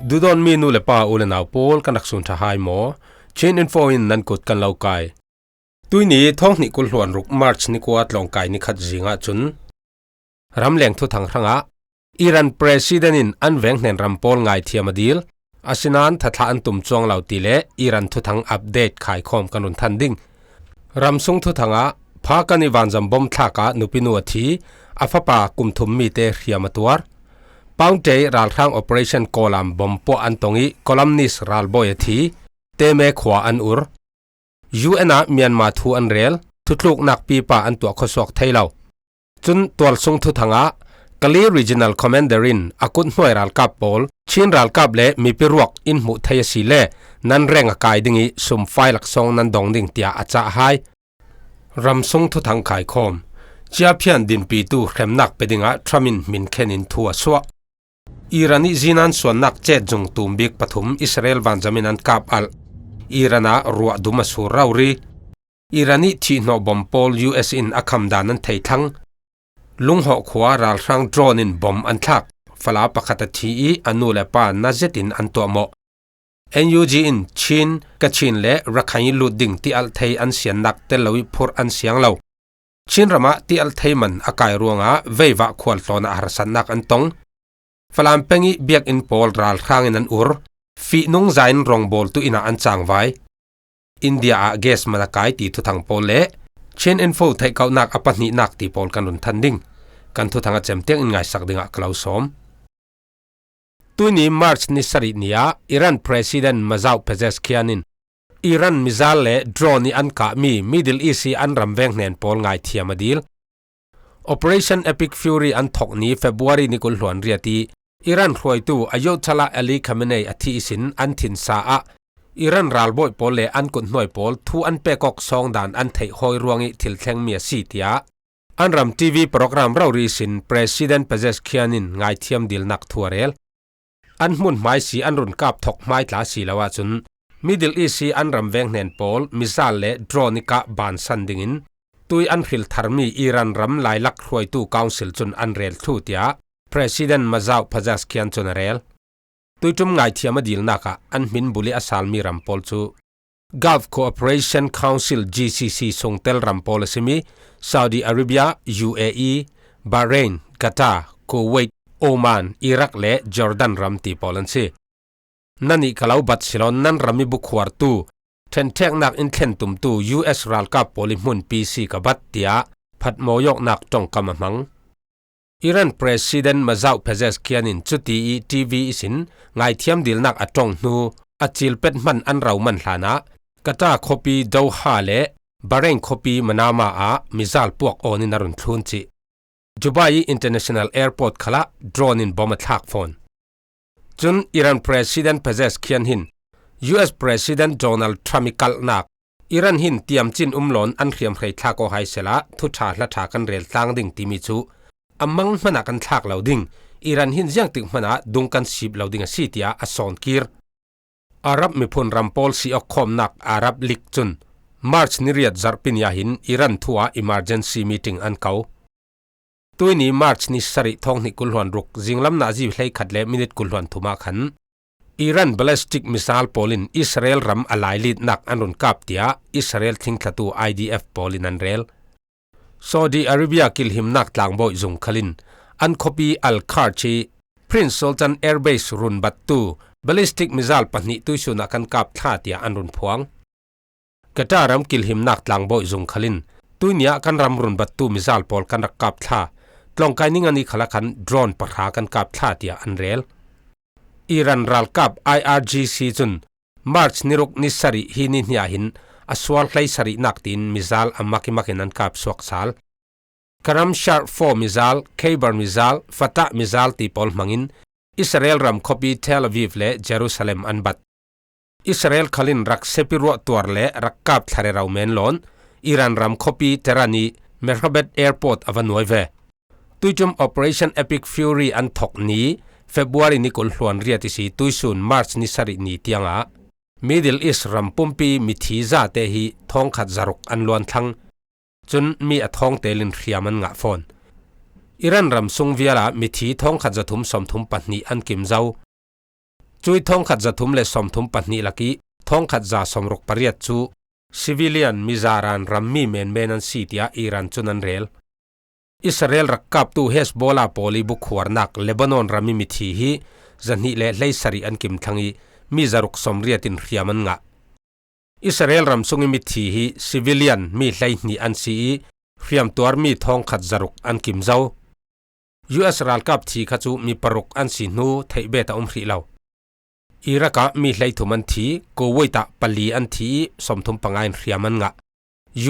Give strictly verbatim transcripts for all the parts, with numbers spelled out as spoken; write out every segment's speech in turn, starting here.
Dudawnmi nu le pa, u le nau pawl, kan rak sun ṭha hai maw? Chin Info in nan kut kan lo kai. Tuini thawng hnih kul hluan ruk March ni kua tlawngkai ni khat zingah cun ramleng thuthang hrangah Iran President in an veng hnen ram pawl ngaithiam a dil, asinain thathlah an tum cuang lo ti le Iran thuthang update khaikhawm kan run than ding. Ramsung thuthangah Phakani vanzam bom thlakah nupinu a thi, a fapa kum thum mite hriam a tuar. Paungtei ralhrang Operation Kawlam bom puah an tong ih columnist ralbawi a thi, Teme khua an ur. U N ah Myanmar thu an rel, thutluk nakpipa an tuah khawsuak thei lo. Cun tualsung thuthangah Kali Regional Commander in a kut hnuai ralkap pawl Chin ralkap le mipi ruak in hmuh thei a si le nan reng a kai ding ih sumfai laksawng nan dong ding tiah a cah hai. Ramsung thuthang khaikhawm. Ciaphian dinpitu hremnak pe dingah Trump in min khen in thu a suah. Iran ih zinan suannak cet zung tum bik pathum Israel vanzam in an kap alh. Iran ah ruah dum a sur rori. Iran ih thihhnawh bom pawl U S in a kham dan an thei thlang. Lunghawh khua ralhrang drone in bom an thlak. Fala pakhat a thi ih a nu le pa na zetin an tuahmawh. N U G in Chin, Kachin le Rakhine lut ding tialh thei an siannak tel lo ih phurh an siang lo. Chin ramah tialh thei man a kai ruangah veivah khualtlawn ah harsatnak an tong. Falam peng ih biakinn pawl ralhrang in an ur. Fihnung zain rawngbawltu inn ah an cangvai. India ah gas man a kai ti thuthang pawl le Chin Info theihkauhnak a pahnihnak ti pawl kan run than ding. Kan thuthang a cem tiang in ngaisak dingah ka lo sawm. Tuini March ni sarih ni ah Iran President Masoud Pezeshkian in Iran missile le drone ih an kahmi Middle East ih an ram veng hnen pawl ngaithiam a dil. Operation Epic Fury an thok ni February ni kul hluan riat ih Iran hruaitu Ayatollah Ali Khamenei a thih ihsin an thinsa ah Iran ralbawi pawl le an kut hnuai pawl thu an pek awk sawng dan an theih hawi ruangih thil thlengmi a si, tiah an ram T V program rori ihsin President Pezeshkian in ngaithiam dilnak thu a rel. An hmun hmai si an run kap thok hmai tla si lo ahcun Middle East ih an ram veng hnen pawl missile le drone ih kah bansan dingin tui an hril tharmi Iran ram lailak hruaitu council cun an rel thlu, tiah President Masoud Pezeshkian cun a rel. Tuiṭum ngaithiam a dilnak ah an hmin bulh ih a salmi ram pawl cu Gulf Cooperation Council, G C C, sungtel ram pawl a simi Saudi Arabia, U A E, Bahrain, Qatar, Kuwait, Oman, Iraq le Jordan ram ti pawl an si. Nannih ka lo bat si lo, nan ram ih bukhuartu, ṭhenṭheknak in thlen tumtu U S ralkap pawl ih hmunpi si ka bat, tiah phatmawi awknak ṭongkam a hmang. Iran President Masoud Pezeshkian in cuti ih T V ihsin ngaithiam dilnak a ṭong hnu a cilpet hman an roman hlanah Qatar khuapi Doha le Bahrain khuapi Manama ah missile puak awn in a run thlun cih. Dubai ih International Airport khalah drone in bom a thlak fawn. Cun Iran President Pezeshkian hin U S President Donald Trump ih kalhnak, Iran hin tiamcin um loin an hriamhrei thlak aw hai sehla thuṭha hla ṭha kan rel tlang ding timi cu a mang hmanah kan thlak lo ding, Iran hin ziangtik hmanah dung kan sip lo ding a si, tiah a sawnkir. Arab miphun ram pawl si awk khawmnak Arab League cun March ni riat zarhpi ni ah hin Iran thu ah emergency meeting an ko. Tuini March ni sarih thawng hnih kul hluan ruk zinglam nazi hleikhat le minit kul hluan thum ah khan Iran ballistic missile pawl in Israel ram a lailitnak an run kap, tiah Israel thlingthlatu I D F pawl in an rel. Saudi Arabia kilhimnak tlangbawi zung khal in an khuapi Al-Kharj ih Prince Sultan Air Base runbattu ballistic missile pahnih tuisun ah kan kap thla, tiah an run phuang. Qatar ram kilhimnak tlangbawi zung khal in tuini ah kan ram runbattu missile pawl kan rak kap thla, tlawngkai ni nga ni khalah khan drone pahra kan kap thla, tiah an rel. Iran ralkap I R G C cun March ni ruk ni sarih hi ni hnih ah hin a sual hlei sarihnak tiin missile a mak ih mak in an kap suak sal. Karam Sharq four missile, Khaybar missile, Fatah missile ti pawl hmangin Israel ram khuapi Tel Aviv le Jerusalem an bat. Israel khal in rak sepi ruah tuar le rak kap thla rero men loin Iran ram khuapi Tehran ih Mehrabad Airport a va nuai ve. Tuiṭum Operation Epic Fury an thok ni February ni kul hluan riat ihsi tuisun March ni sarih ni tiangah Middle East ram pumpi mithi zate hi thawngkhat zaruk an luan thlang. Cun mi a thawng tel in hriam an ngah fawn. Iran ram sung vialah mithi thawngkhat zathum sawmthum pahnih an kim zo. Cui thawngkhat zathum le sawmthum pahnih lak ih thawngkhat za sawmruk pariat cu civilian mi zaran rammi menmen an si, tiah Iran cun an rel. Israel rak kaptu Hezbollah pawl ih bukhuarnak Lebanon ram ih mithi hi zahnih le hleisarih an kim thlang ih mi zaruk sawmriat in hriam an ngah. Israel ram sung ih mithi hi civilian mi hleihnih an si ih hriamtuarmi thawngkhat zaruk an kim zo. U S ralkap thi kha cu mi paruk an si hnu theih bet a um hrih lo. Iraq ah mi hleithum an thi, Kuwait ah pali an thi ih sawmthum panga in hriam an ngah.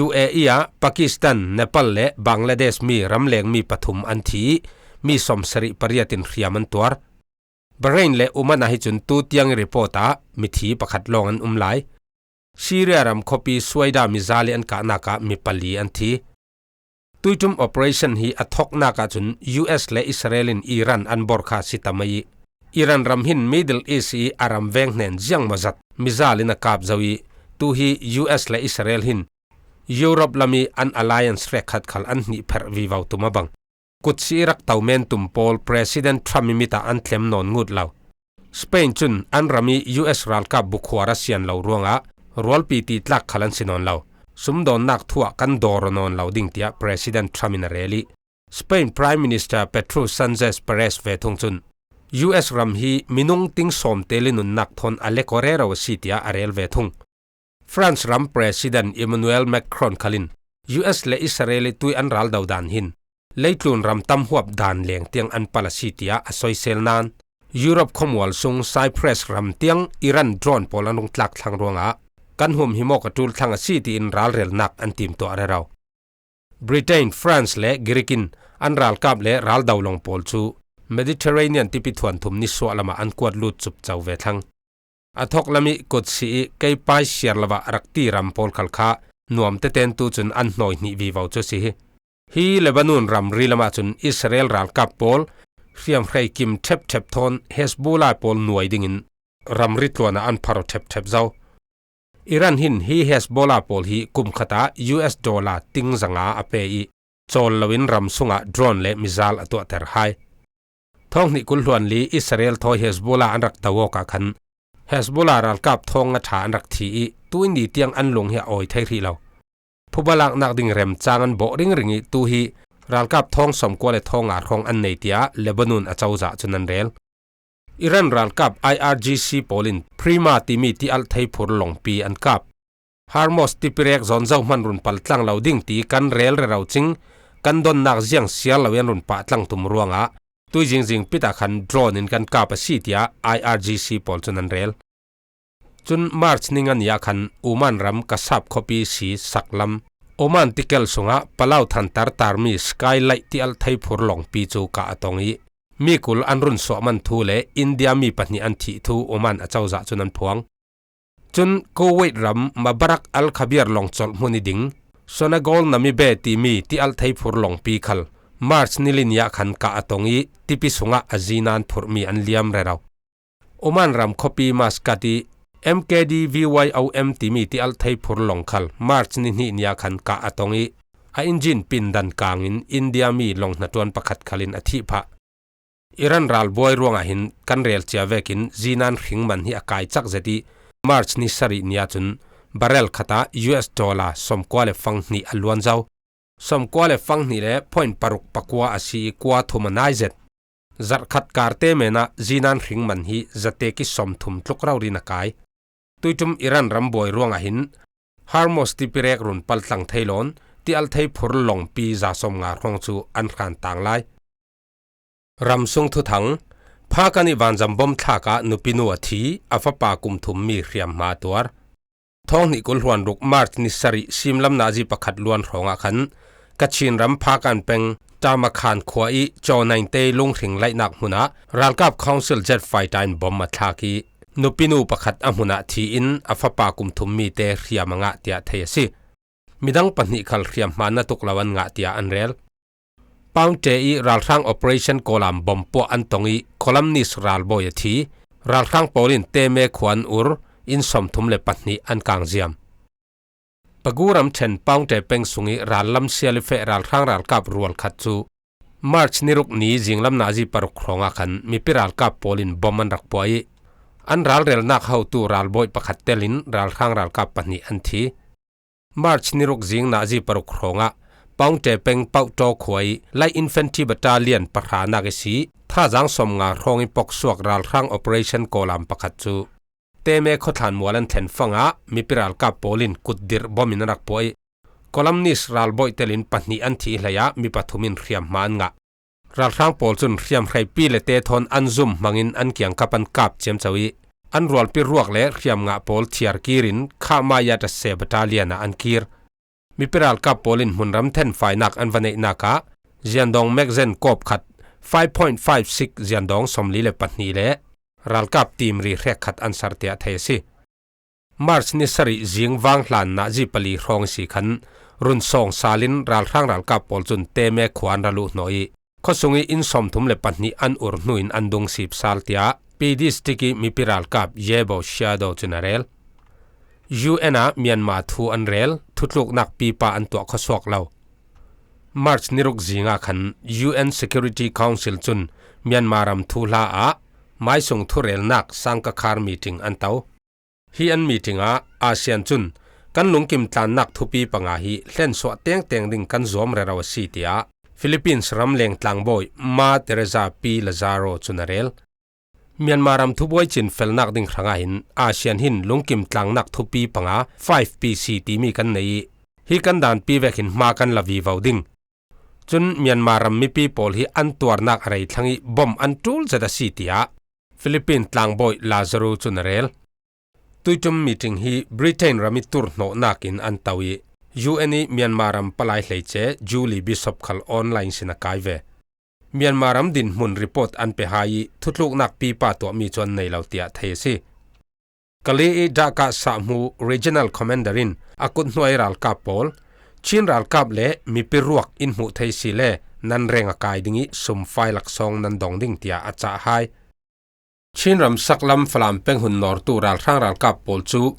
U A E ah Pakistan, Nepal le Bangladesh mi ramlengmi pathum an thi ih mi sawmsarih pariat in hriam an tuar. Bahrain le Oman ah hi cun tu tiang ih report ah mithi pakhat lawng an um lai. Syria ram khuapi Suaida mizal ih an kahnak ah mi pali an thi. Tuiṭum operation hi a thawknak ahcun U S le Israel in Iran an bor kha a si ta mai ih, Iran ram hin Middle East ih a ram veng hnen ziangmawzat mizal in a kap zo ih, tu hi U S le Israel hin Europe lam ih an alliance hrekkhat khal an hnih pherh vivo tum a bang. Kutsi ih rak to men tum pawl President Trump ih mit ah an tlem nawn ngut lo. Spain cun an ram ih U S ralkap bukhuar a sian lo ruangah rualpi ti tlak khal an si nawn lo. Sumdawnnak thu ah kan dawr aw nawn lo ding, tiah President Trump in a rel ih, Spain Prime Minister Pedro Sanchez Perez ve thung cun U S ram hi minung ting sawm tel ih nunnak thawn a lek aw rero a si, tiah a rel ve thung. France ram President Emmanuel Macron khal in U S le Israel ih tui an ral do dan hin leitlun ram tam huap dan leng tiang an pal a si, tiah a soisel nain, Europe khuamual sung Cyprus ram tiang Iran drone pawl an rung tlak thlang ruangah kan hum hi mawk a ṭul thlang a si, tiin ralrelnak an timtuah rero. Britain, France le Greek in an ralkap le raldo lawng pawl cu Mediterranean tipi thuanthum nisuah lamah an kuat lut cupco ve thlang. A thawk lam ih kutsi ih kei paisiar lo ah rak ti ram pawl khal kha nuam teten tu cun an hnawi hnih vivo cu a si hi. Hi Lebanon ramri lamah cun Israel ralkap pawl hriamhrei kim ṭhepṭhep thawn Hezbollah pawl nuai dingin ramri tluan ah an phar aw ṭhepṭhep zo. Iran hin hi Hezbollah pawl hi kum khat ah U S dollar ting zanga a pe ih, cawl loin ram sungah drone le mizal a tuahter hai. Thawng hnih kul hluan li Israel thawi Hezbollah an rak do awkah khan Hezbollah ralkap thawng nga ṭha an rak thi ih, tuini tiang an lung hi a awi thei hrih lo. Phuba laknak ding remcang an bawh ringring ih, tu hi ralkap thawng sawmkua le thawng nga hrawng an nei, tiah Lebanon acozah cun an rel. Iran ralkap I R G C pawl in Prima timi tialh theiphur lawngpi an kap. Hormuz tipirek zawn zohman run pal tlang lo ding ti kan rel rero cing, kan donnak ziang siar lo in run pah tlang tum ruangah tui zingzing pit ah khan drone in kan kap a si, tiah I R G C pawl cun an rel. Cun March ni nga ni ah khan Oman ram Kasab khuapi si saklam Oman tikel sungah Palau thantar tarmi Skylight tialh theiphur lawngpi cu kah a tong ih, mi kul an run suah man thu le India mi pahnih an thih thu Oman acozah cun an phuang. Cun Kuwait ram Mubarak Al Khabir lawng colh hmun ih ding Sonagol Namibe timi tialh theiphur lawngpi khal March ni li ni ah khan kah a tong ih, tipi sungah a zinan phurhmi an liam rero. Oman ram khuapi Muscat ih M K D V Y O M timi tialh theiphur lawng khal March ni hnih ni ah khan kah a tong ih, a injin pindan kangin India mi lawng hnaṭuan pakhat khal in a thih phah. Iran ralbuai ruangah hin kan rel cia vekin zinan hring man hi a kai cak zet ih, March ni sarih ni ahcun barrel khat ah U S dollar sawmkua le fang hnih a luan zo. Sawmkua le fang hnih le point paruk pakua a si ih, kua thum a nai zet. Zarhkhat karte men ah zinan hring man hi zatek ih sawmthum tluk rori in a kai. Tuiṭum Iran ram buai ruangah hin Hormuz tipirek run paltlang thei loin tialh theiphur lawngpi za sawmnga hrawng cu an hran tang lai. Ramsung thuthang. Phakan ih vanzam bom thlak ah nupinu a thi, a fapa kum thum mi hriamhma a tuar. Thawng hnih kul hluan ruk March ni sarih simlam nazi pakhat luan hrawngah khan Kachin ram Phakan peng Tamakhan khua ih Caw Naingte lunghring laihnak hmun ah ralkap Council jet fighter in bom a thlak ih, nupinu pakhat a hmun ah thi in a fapa kum thum mite hriam a ngah, tiah thei a si. Midang pahnih khal hriamhma na tuk lo an ngah, tiah an rel. Paungte ih ralhrang Operation Kawlam bom puah an tong ih, columnist ralbawi a thi. Ralhrang pawl in Teme khua an ur, inn sawmthum le pahnih an kangziam. Pagu ramṭhen Paungte peng sungih rallam sialifeh ralhrang ralkap rual khat cu March ni ruk ni zinglam nazi paruk hrawngah khan mipi ralkap pawl in bom an rak puah ih, An ralrelnak hotu ralbawi pakhat telin ralhrang ralkap pahnih an thi. March ni ruk zing nazi paruk hrawngah Paungte peng Pauhtaw khua ih Light Infantry Battalion pahranak ihsi thazang sawmnga hrawng ih poksuak ralhrang operation kawlam pakhat cu Teme khuathlan mual an thlen fangah mipi ralkap pawl in kutdirh bom in an rak puah ih, columnist ralbawi telin pahnih an thih hlei ah mi pathum in hriamhma an ngah. Ralhrang pawl cun hriamhreipi le te thawn an zum hmangin an kiangkap an kap ciamco ih, an rualpi ruak le hriamngah pawl thiarkir in Khahmaya Tase Battalion ah an kir. Mipi ralkap pawl in hmunram thenfainak an va neihnak ah, ziandawng magazine kawp khat, five point five six ziandawng sawmli le pahnih le ralkap timri hrek khat an sar tiah thei a si. March ni sarih zing vang hlan nazi pali hrawng ihsi khan run sawng salin ralhrang ralkap pawl cun Teme khua an ra luh hnawh ih, khuasung ih inn sawmthum le pahnih an ur hnu in an dung sip sal tiah P D stick ih mipi ralkap Yebo Shiado cun a rel. U N ah Myanmar thu an rel, thutluknak pipa an tuah khuasuak lo. March ni ruk zingah khan U N Security Council cun Myanmar ram thuhla ah maisung thurelnak sangkakhar meeting an to. Hi an meeting ah ASEAN cun kan lungkim tlannak thupi panga hi hlensuah tengteng ding kan zuam rero a si, tiah Philippines ramleng tlangbawi Ma Teresa P Lazaro cun a rel. Myanmar ram thubuai cin felnak ding hrangah hin ASEAN hin lungkim tlangnak thupi panga five P C timi kan nei ih, hi kan danpi vekin hma kan la vivo ding. Cun Myanmar ram mipi pawl hi an tuarnak a rei thlang ih bom an ṭul zet a si, tiah Philippine tlangbawi Lazaro cun a rel. Tuiṭum meeting hi Britain ram ih turhnawhnak in an to ih, U N ih Myanmar ram palai hleice Julie Bishop khal online sin a kai ve. Myanmar ram dinhmun report an pe hai ih, thutluknak pipa tuahmi cu an nei lo, tiah thei a si. Kali ih Dahka sahhmu Regional Commander in a kut hnuai ralkap pawl, Chin ralkap le mipi ruak in hmuh thei si le nan reng a kai ding ih sumfai laksawng nan dong ding, tiah a cah hai. Chin ram saklam Falam peng hun nawrtu ralhrang ralkap pawl cu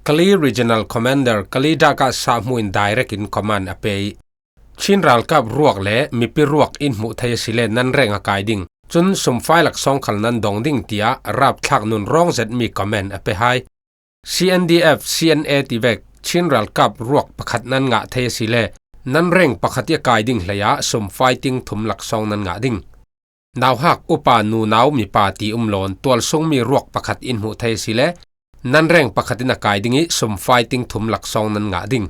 Kali Regional Commander, Kali Dahka sahhmu in direct in command a pe ih, Chin ralkap ruak le mipi ruak in hmuh thei a si le nan reng a kai ding, cun sumfai laksawng khal nan dong ding, tiah rapthlak nun rawng zetmi command a pe hai. C N D F, C N A tivek Chin ralkap ruak pakhat nan ngah thei a si le nan reng pakhat ih a kai ding hleiah sumfai ting thum laksawng nan ngah ding. Nauhak upa nunau mipa ti um loin tualsungmi ruak pakhat in hmuh thei a si le nan reng pakhat in a kai ding ih sumfai ting thum laksawng nan ngah ding.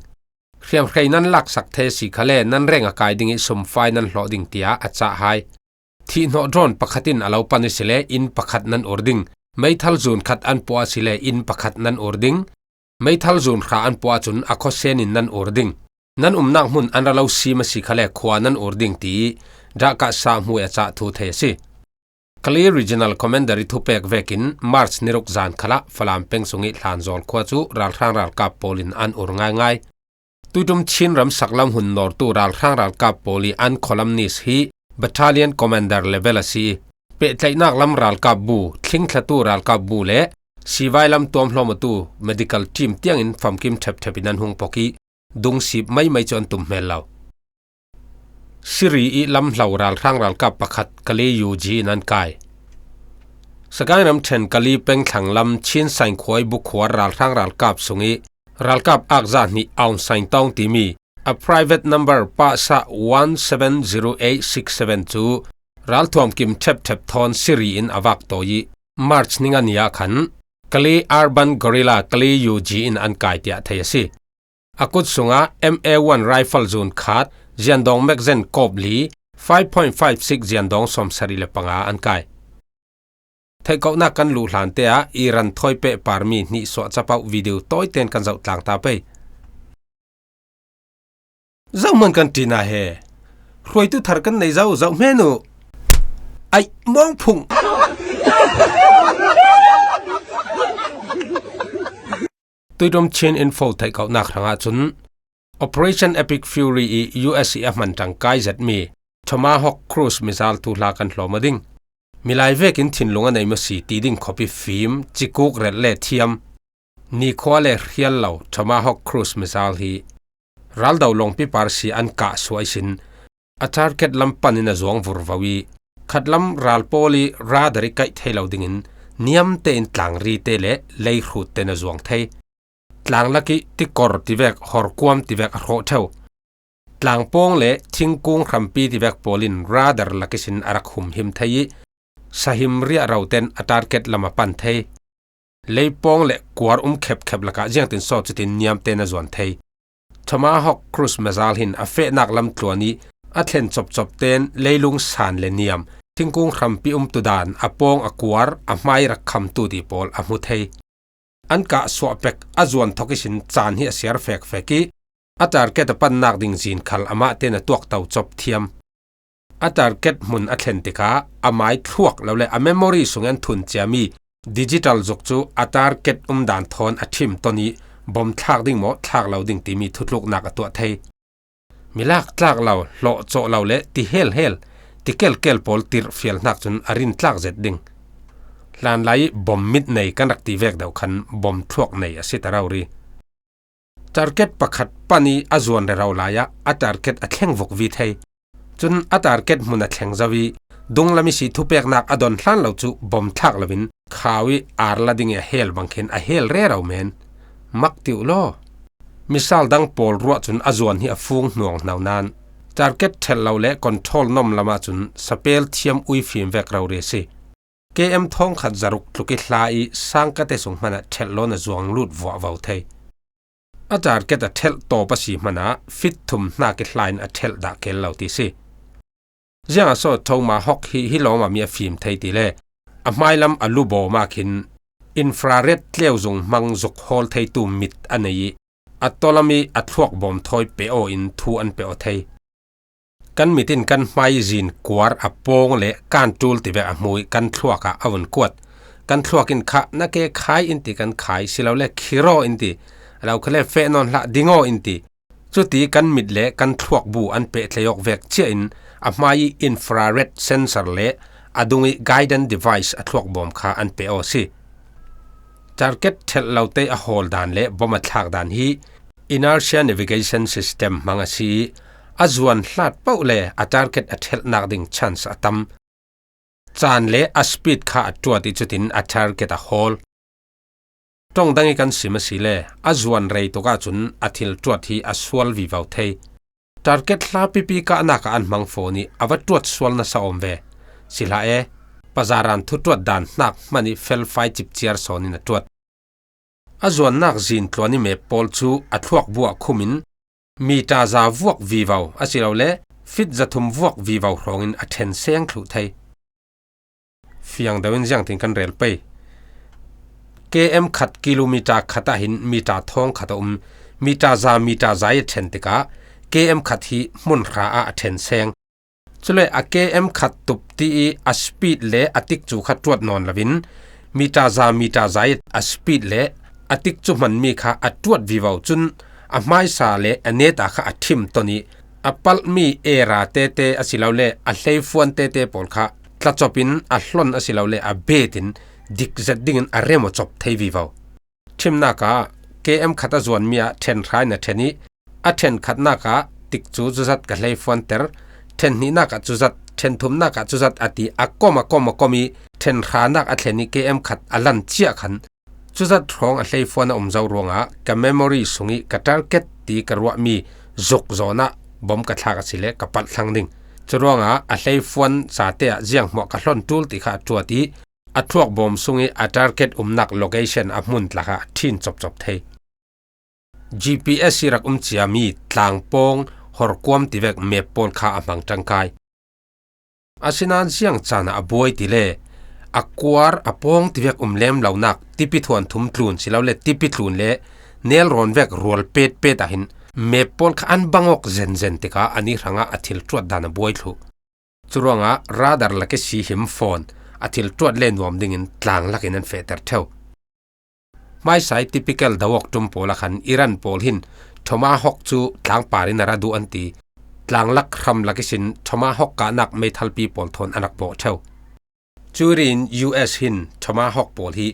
Hriamhrei nan laksak thei a si kha le nan reng a kai ding ih sumfai nan hlawh ding, tiah a cah hai. Thihhnawh drone pakhat in a lo pan a si le inn pakhat nan ur ding. Meithal zun khat an puah a si le inn pakhat nan ur ding. Meithal zun hra an puah ahcun a khuasen in nan ur ding. Nan umnak hmun an ra lo sim a si kha le khua nan ur ding, ti ih Dahka sahhmu ih a cah thu thei a si. Kali Regional Commander ih thupek vekin March ni ruk zan khalah Falam peng sung ih Hlanzawl khua cu ralhrang ralkap pawl in an ur ngaingai. Tuiṭum Chin ram saklam hun nawrtu ralhrang ralkap pawl ih an columnist hi Battalion Commander level a si ih, pehtlaihnak lam ralkap bu, thlingthlatu ralkap bu le sivai lam tuamhlawmtu medical team tiangin famkim ṭhepṭhep in an hung pok ih, dungsip maimai cu an tum hmel lo. Siri ih lamhlo ralhrang ralkap pakhat Kali U G in an kai. Sagaing ramṭhen Kali pengthlang lam Chin Saing khua ih bukhuar ralhrang ralkap sung ih ralkap akzah hnih Aung Saing Tawng timi a private number pahsah one seven zero eight six seven cu ralthuam kim ṭhepṭhep thawn siri in a vak tawi ih March ni nga ni ah khan Kali Urban Guerrilla Kali U G in an kai tiah thei a si. A kut sungah M A one rifle zun khat, ziandawng magazine kawp li, five point five six ziandawng sawmsarih le panga an kai. Theihkauhnak kan luh hlan te ah Iran thawi pehparmi hnihsuah capauh video tawiten kan zoh tlang ta pei. Zohhmanh kan ṭih hna he. Hruaitu thar kan nei zo, zoh hmanh uh. Ai, mawngphung. Tuiṭum Chin Info theihkauhnak hrangah cun Operation Epic Fury ih U S ih a hman ṭangkai zetmi Tomahawk cruise missile thuhla kan hlawm aw ding. Milai vekin thinlung a nei maw si ti ding khuapi fim, cikuk relh le thiam, nikhua le hrial lo Tomahawk cruise missile hi raldo lawngpi par si an kah suah ihsin a target lam pan in a zuang vurvo ih, khatlam ral pawl ih radar ih kaih thei lo dingin niamte in tlangrite le leihrut ten a zuang thei. Tlanglak ih tikor tivek, horkuam tivek a hrawh theu. Tlangpawng le thingkung hrampi tivek pawl in radar lak ihsin a rak humhim thei ih, sahim riahro ten a target lam a pan thei. Leipawng le kuar um khepkhep lakah ziangtin saw cutin niamte na zuan thei. Tomahawk cruise missile hin a fehnak lam tluan ih a thlen copcop ten leilung san le niam, thingkung hrampi um tudan a pawng a kuar a hmai rak khamtu ti pawl a hmu thei. An kah suah pek a zuan thawk ihsin caan hi a siar fekfek ih a target a pannak ding zin khal amah ten a tuak to cop thiam. A target hmun a thlen tikah a mai thluak lo le a memory sungin an thun ciami digital zuk cu a target umdan thawn a thim ton ih bom thlak ding maw thlak lo ding timi thutluknak a tuah thei. Milak tlak lo, hlawh cawh lo le ti helhel, ti kelkel pawl tirh fial hnak cun a rin tlak zet ding. Hlanlai ih bom mit nei kan rak ti vek deuh khan bom thluak nei a si ta rori. Target pakhat pan ih a zuan rero lai ah a target a thleng vuk vi thei. Cun a target hmun a thleng zo ih dunglam ihsi thupeknak a don hlan lo cu bom thlak loin khau ih ar la ding ih a hel bang khin a hel rero men. Mak ti uh law. Missile dang pawl ruah cun a zuan hi a fung hnuang hno nain target thelh lo le control nom lamah cun sapel thiam ui fim vek rori a si. K M thawngkhat zaruk tluk ih hla ih sangkate sung hmanah thelh lawn a zuang lut vuahvo thei. A target a thelh tawp a si hmanah fit thum hnak ih hla in a thelh dah kel lo ti si. Ziangah saw Tomahawk hi hi lawngah mi a fim thei ti le a hmailam a lu bawm ah khin infrared tleuzung hmang zuk hawl theitu mit a nei ih a tawlam ih a thluak bawm thawi pe aw in thu an pe aw thei. Kan mit in kan hmai zin kuar a pawng le kan ṭul tivek a hmu ih kan thluak ah a vun kuat. Kan thluak in khah na ke khai in ti kan khai, silole khiraw in ti, a lo khale feh nawn hlah dingaw in ti. Cuti kan mit le kan thluak bu an peh thlei awk vek ciah in a hmai ih infrared sensor le a dung ih guidance device a thluak bawm kha an peh aw si. Target thelh lote a hawl dan le bom a thlak dan hi inertia navigation system hmang a si ih a zuan hlat poh le a target a thelhnak ding chance a tam. Caan le a speed kha a ṭuat ih cutin a target a hawl. Ṭong dang ih kan sim asile a zuan rei tuk ahcun a thil ṭuat hi a sual vivo thei. Target hla pipi kahnak ah an hmang fawn ih a va ṭuat sual nasa awm ve. Sihlah e, pazaran thuṭuat dan hnak hman ih felfai cipciar sawn in a ṭuat. A zuannak zin tluan ih map pawl cu a thluak bu ah khum in mita za vuak vivo asilole fit zathum vuak vivo hrawngin a ṭhen seng thluh thei. Fiang deuh in ziangtin kan rel pei. K M khat kilometer khat ah hin mita thawng khat a um. Mita za, mita za ih a ṭhen tikah K M khat hi hmunhra ah a ṭhen seng. Cule a K M khat tup ti ih a speed le a tikcu kha ṭuat nawn loin mita za, mita za ih a speed le a tikcu hmanmi kha a ṭuat vivo cun a hmaisa le a neta kha a ṭhim ton ih a palhmi era tete asilole a hleifuan tete pawl kha tlacop in a hlon asilole a bet in dik zet dingin a rem aw cop thei vivo. Ṭhimnak ah K M khat a zuanmi ah ṭhen hra in a ṭhen ih a ṭhen khatnak ah tikcu cuzat ka hleifuanter, ṭhen hnihnak ah cuzat, ṭhen thumnak ah cuzat a ti a kom a kom a kom ih ṭhen hranak a thlen ih K M khat a lan ciah khan cuzat hrawng a hleifuan a um zo ruangah ka memory sungih ka target ti ka ruahmi zuk zawn ah bom ka thlak asile ka palh thlang ding. Curuangah a hleifuan zate ah zianghmuah ka hlon ṭul ti kha a ṭuat ih a thluak bawm sungih a target umnak location a hmun tlakah a ṭhin copcop thei. G P S ih rak um ciami tlangpawng, horkuam tivek map pawl kha a hmang ṭangkai. Asinain ziang caan ah a buai tile a kuar a pawng tivek um lem lonak tipi thuan thum tlun silole tipi tlun le nelrawn vek rual petpet ah hin map pawl kha an bang awk zenzen tikah anih hrangah a thil ṭuat dan a buai thluh. Curuangah radar lak ihsi him fawn a thil ṭuat le nuam dingin tlang lakin an fehter ṭheu. Hmaisa ih typical do awk ṭum pawl ah khan Iran pawl hin Tomahawk cu tlangpar in a ra duh an ti. Tlanglak hram lak ihsin Tomahawk kahnak meithalpi pawl thawn an rak bawh ṭheu. Curin U S hin Tomahawk pawl hi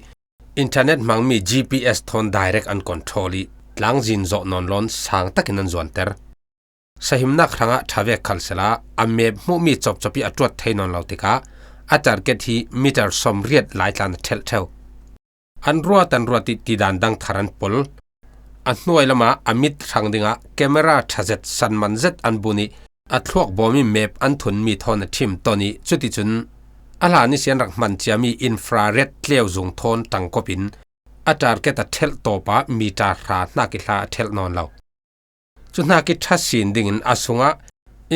internet hmangmi G P S thawn direct an control ih tlangzin zawh nawn lawn sang takin an zuanter. Sahimnak hrangah ṭha vek khal sehla a map hmuhmi copcop ih a ṭuat thei nawn lo tikah a target hi meter sawmriat lai tlan a thelh theu. An ruat an ruat i tidan dang thar an pol. A hnuai lamah a mit hrang dingah camera ṭha zet, sanman zet an bun i a thluak bawm i map an thun mi thawn a ṭhim tawn i, cuticun a hla nisian rak hman ciami infrared tleu zung thawn ṭangkawpin a target a thelh tawpah meter hra hnak i hla a thelh nawn lo. Cu hnak i ṭha sin dingin a sungah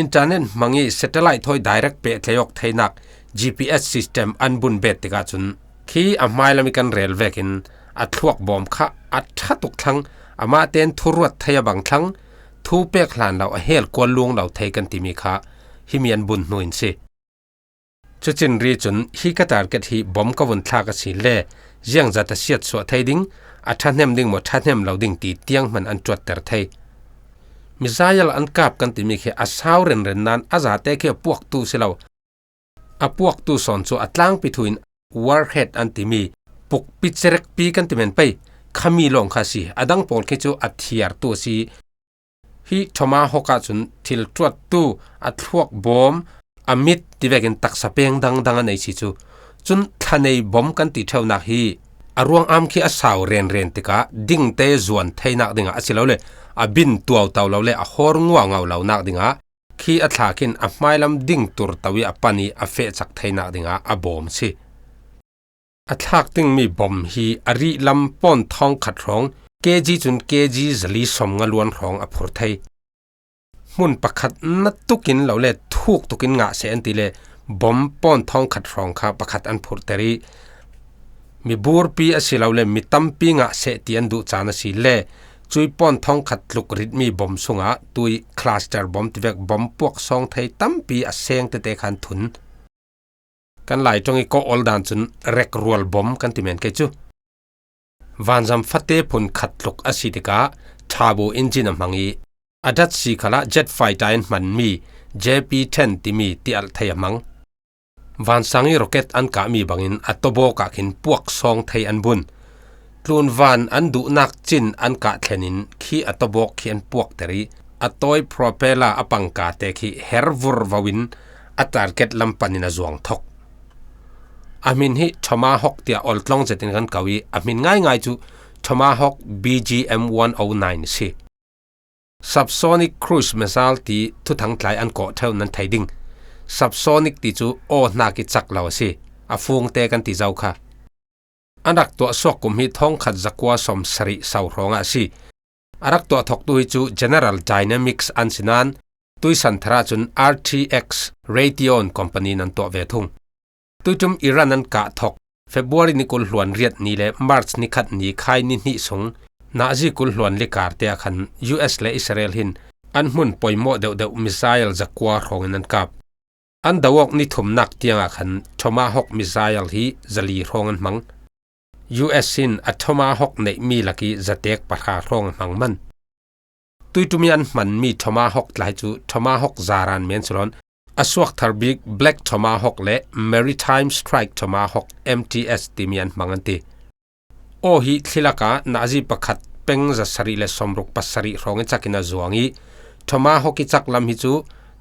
internet hmang i satellite thawi direct pehtlaih awk theinak G P S system an bun bet tikah cun khi a hmailam i kan rel vekin a thluak bawm kha a ṭha tuk thlang, amah ten thu ruat thei a bang thlang, thu pek hlan lo a hel kual lung lo thei kan timi kha himi an bun hnu in si. Cucin ri cun hi ka target hi bom ka vun thlak a si le, ziangzat a siatsuah thei ding, a ṭhahnem ding maw, ṭhahnem lo ding ti tiang hman an ṭuatter thei. Missile an kap kan timi khi a sau renren nan a zate khi a puaktu si lo. A puaktu sawn cu a tlangpi thu in warhead an timi pukpi cerekpi kan ti men pei, khami lawng kha si, a dang pawl khi cu a thiartu a si. Hi Tomahawk ahcun thil ṭuattu, a thluak bawm, a mit ti vekin taksa peng dangdang a nei si cu. Cun thlanei bom kan ti ṭheunak hi a ruangam khi a sau renren tikah dingte zuan theinak dingah asilole a bin tuautau lo le a hawr nguangau lonak dingah khi a thla khin a hmailam ding turto i a pan i a fehcak theinak dingah a bawm si. A thlak dingmi bom hi a rih lam pawn thawng khat hrawng, K G cun K G zali sawmnga luan hrawng a phur thei. Hmun pakhat na tukin lo le thuk tukin ngah seh an ti le bom pawn thawng khat hrawng kha pakhat an phurhter i, mi burpi a si lo le mi tampi ngah seh ti an duh caan a si le cui pawn thawng khat tluk ritmi bom sungah tui cluster bom tivek bom puak sawng thei tampi a seng tete khan thun. Kan Lai ṭawng i kawh ol dan cun rekrual bom kan ti men kei cu. Vanzam fate phun khat tluk a si tikah ṭhabu engine a hmang i a dat si khalah jet fighter in hmanmi J P ten timi tialh thei a hmang. Vansang i rocket an kahmi bangin a tawbawk ah khin puak sawng thei an bun. Tlunvan an duhnak cin an kah thlenin khi a tawbawk khi an puakter i a tawi propeller a pangkate khi her vurvo in a target lam panin a zuang thok. A hmin hi Tomahawk tiah oltlawng zetin kan ko i a hmin ngaingai cu Tomahawk B G M one oh nine a si. Subsonic cruise missile ti thuthang tlai an kawh ṭheu nan thei ding. Subsonic ti cu aw hnak i cak lo a si. A fungte kan ti zo kha. An rak tuah suak kum hi thawngkhat zakua sawmsarih so hrawngah a si. A rak tuah thawktu hi cu General Dynamics an si nain tuisan thar ahcun R T X Raytheon Company nan tuah ve thung. Tuiṭum Iran an kah thawk February ni kul hluan riat ni le March ni khat ni khai ni hnih sung nazi kul hluan likar te ah khan U S le Israel hin an hmun poimawh deuhdeuh missile zakua hrawngin an kap. An do awk ni thumnak tiangah khan Tomahawk missile hi zali hrawng an hmang. U S in a Tomahawk neihmi lak i zatek pahra hrawng a hmang man. Tuiṭum i an hmanmi Tomahawk tlai cu Tomahawk zaran men si loin a suak thar bik Black Tomahawk le Maritime Strike Tomahawk, M T S, timi an hmang an ti. Aw hi thli lakah nazi pakhat peng zasarih le sawmruk pasarih hrawng i cak in a zuang i Tomahawk i cak lam hi cu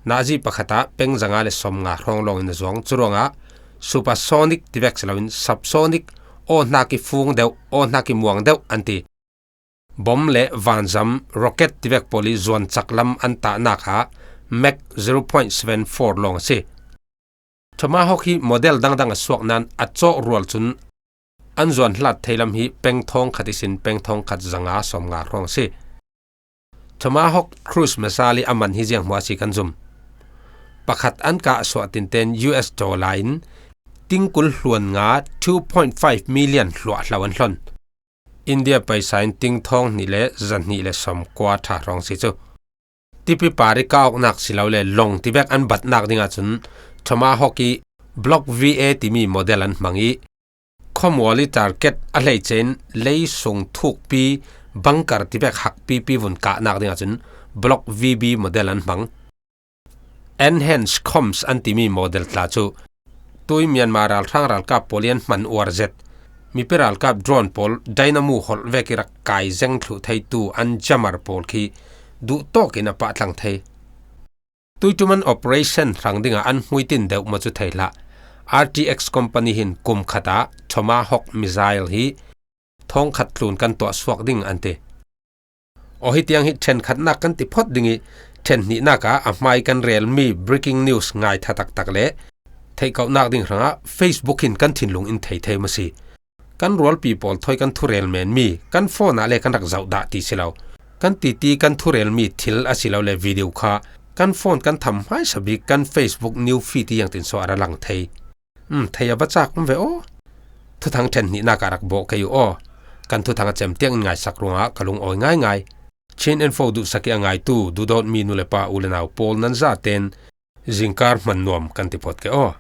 nazi pakhat ah peng zanga le sawmnga hrawng lawngin a zuang. Curuangah supersonic tivek si loin subsonic, aw hnak i fung deuh, aw hnak i muang deuh an ti. Bom le vanzam, rocket tivek pawl i zuan cak lam an tahnak ah Mach zero point seven four lawng a si. Tomahawk hi model dangdang a suak nain a cawh rual cun an zuan hlat thei lam hi peng thawngkhat ihsin peng thawngkhat zanga sawmnga hrawng a si. Tomahawk cruise missile i a man hi ziang hmuah a si kan zum. Pakhat an kah suah tinten U S dollar in tingkul hluan nga two point five million hluahhlo an hlon. India paisa in tingthawng hnih le zahnih le sawmkua ṭha hrawng si cu. Tipi par i kah awknak si lo le lawng tivek an batnak dingah cun Tomahawk i Block V A timi model an hmang i, khawmual i target a hleice in lei sung thukpi, bunker tivek hakpipi vun kahnak dingah cun Block V B model an hmang. Enhanced Comms an timi model tla cu tui Myanmar ralhrang ralkap pawl i an hman uar zet. Mipi ralkap drone pawl dynamo holh vek i rak kai zeng thluh theitu an jammer pawl khi duhtawk in a pahtlang thei. Tuiṭum an operation hrang dingah an hmuitin deuh maw cu thei hlah. R T X company hin kum khatah Tomahawk missile hi thawng khat tlun kan tuah suak ding an ti. Aw, hitiang hi ṭhenkhatnak kan ti phot ding ih, ṭhen hnihnak ah a hmai kan relmi breaking news ngaitha taktak le theihkauhnak ding hrangah Facebook hin kan thinlung in thei thei maw si. Kan rualpi pawl thawi kan thurel menmi kan phone ah le kan rak zoh dah ti si lo. Kan titi kan thurelmi thil a si lo le video kha kan phone kan tham hmaisa bik kan Facebook new feed ih ziangtin saw a ra lang thei. Um, thei a va cak um ve aw. Thuthang ṭhen hnihnak ah rak bawh kei uh aw. Kan thuthang a cem tiang in ngaisak ruangah ka lungawi ngaingai. Chin Info duhsak ih a ngaitu duhdawtmi nu le pa u le nau pawl nan zaten zingkar hman nuam kan ti phot kei aw.